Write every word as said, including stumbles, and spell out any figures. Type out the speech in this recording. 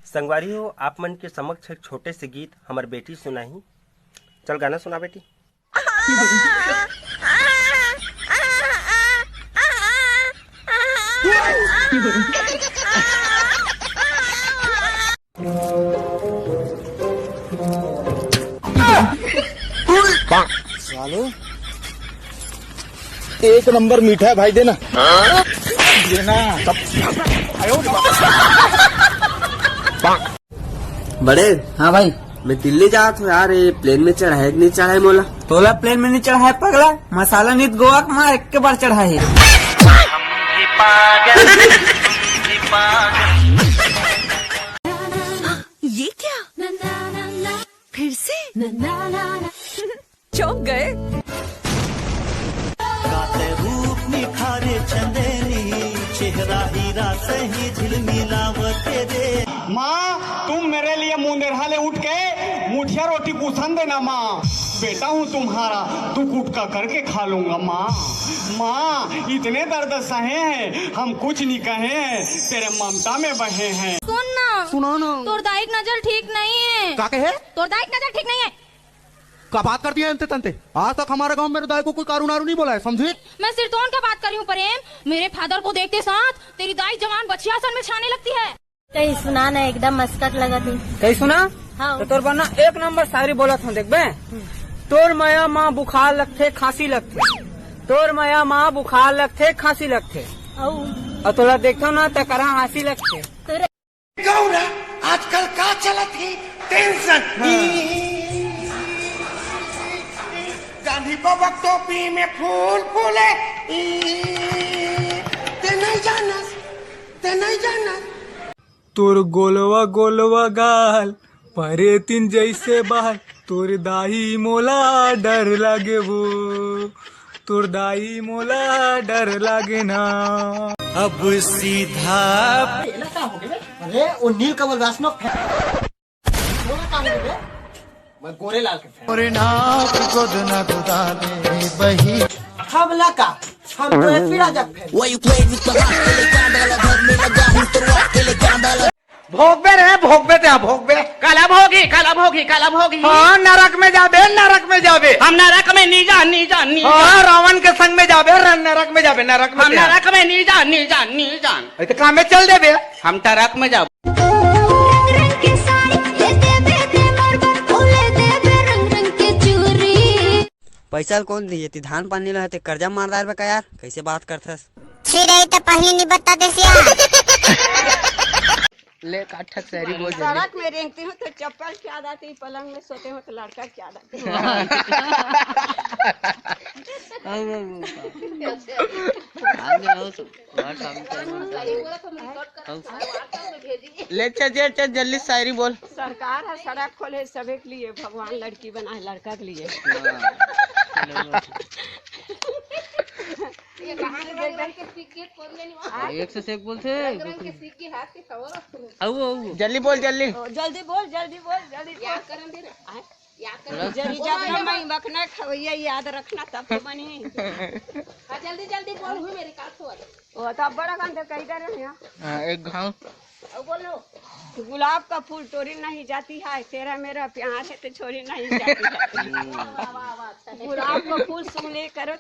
संगवारी हो, आप मन के समक्ष एक छोटे से गीत हमर बेटी सुनाही। चल गाना सुना बेटी। सालो, एक नंबर मीठा है भाई, देना। देना। बड़े। हाँ भाई। मैं दिल्ली जात हूँ यार, ये प्लेन में चढ़ाए कि नहीं चढ़ाए मोला? तोला प्लेन में नहीं चढ़ाए पगला, मसाला नित गोवा के मार एक के बार चढ़ाए। ये क्या? फिर से? चौंक गए। काते रूप निखारे चंदेनी, चेहरा हीरा सही झिलमिलावते रे। माँ, तुम मेरे लिए मुंदेरहा ले उठ के मुठिया रोटी पूछन देना माँ। बेटा हूँ तुम्हारा, दो गुटका करके खा लूंगा माँ। माँ, इतने दर्द सहे हैं, हम कुछ नहीं कहे हैं, तेरे ममता में बहे हैं। सुन ना। सुनाओ ना। तोर दाई के नजर ठीक नहीं है। का कहे? तोर दाई के नजर ठीक नहीं है। का बात करती है अंते तंते? आज तक हमारे गांव में मेरे दाई को कोई कारू नारू नहीं बोला है, समझी? मैं सिरतोन का बात कर रही हूँ प्रेम। मेरे फादर को देखते साथ तेरी दाई जवान बछिया सन में छाने लगती है। कहीं सुना ना, एकदम मस्कट लगत है। कहीं सुना? हाँ। तो तोर बना एक नंबर शायरी बोलत हूँ, देखबे। तोर मया माँ बुखार लगथे, खांसी लगथे। तोर मया माँ बुखार लगथे, खांसी लगथे। अऊ? और तोला देखथव ना, त करा हाँसी लगथे। तोरे गौरा, आजकल का चलत ही टेंशन। गांधी बबा टोपी में फूल फूले। ते नहीं जानस, ते नहीं जानस। तोर गोलवा गोलवा गाल, परेतिन जैसे बाल, तोर दाई मोला डर लागे वो, तोर दाई मोला डर लागे ना। अब सीधा तेला का हो गए? अरे, वो नील कमल वासना फै-, बोला का हो गए? मैं गोरेलाल के फैन। अरे नाक को दना खुदा दे बही। हम ला का, हम तो एक भी राजा के fan. Why you playing with my heart? भोगबे रे, भोगबे ते, भोगबे। काला भोगी, काला भोगी, काला भोगी। हाँ, नरक में जाबे, नरक में जाबे। हम नरक में नी जा, नी जा, नी जा। हाँ, रावण के संग में जाबे, र-, नरक में जाबे, नरक में हम ते। नरक में नी जा, नी जा, नी जा। ए, तो काम में चल देबे। हम ट्रक में जाबे। रंग रंग के साड़ी ले देबे, ते मोर बर फूले देबे, रंग रंग के चूरी। पैसा ल कौन दिए? ती धान पानी ल ते कर्जा मार डारबे का यार? कैसे बात करथस? छिरे त पहिली नी बता देसिया। ले, का ठक शायरी बोल जल्दी। सड़क में रेंगती हूँ तो चप्पल क्या आती, पलंग में सोते हूँ तो लड़का क्या आती। आओ, आओ, आओ, आओ। आ जाओ, आओ सब। और शाम को आओ। आओ। ले, चल, चल, चल, जल्दी शायरी बोल। सरकार है सड़क खोले सभी के लिए, भगवान लड़की बनाए लड़का के लिए। हाँ। चलो। ये कहाँ के रंग रंग के सीख के कौन लेने वाला? हाँ, एक से एक बोलथे। रंग रंग के सीख के हाथ के खबर। आऊ, आऊ। जल्दी बोल, जल्दी। ओ, जल्दी बोल, जल्दी बोल, जल्दी बोल। याद करन दे ना। आय? याद करन दे। जरी ओ, जब ना मैं मखना खवैया याद रखना तब तो बनी। हाँ, जल्दी, जल्दी बोल, हुई मेरी काट खवा दे। ओ, तो अब बड़ा काम तो कही दे रहे हैं। हाँ, एक घाव। अब बोलो। गुलाब का फूल तोड़ी नहीं जाती है, तेरा मेरा प्यार है तो छोड़ी नहीं जाती है। वाह, वाह, वाह, अच्छा है। गुलाब का फूल सूंघ ले करो,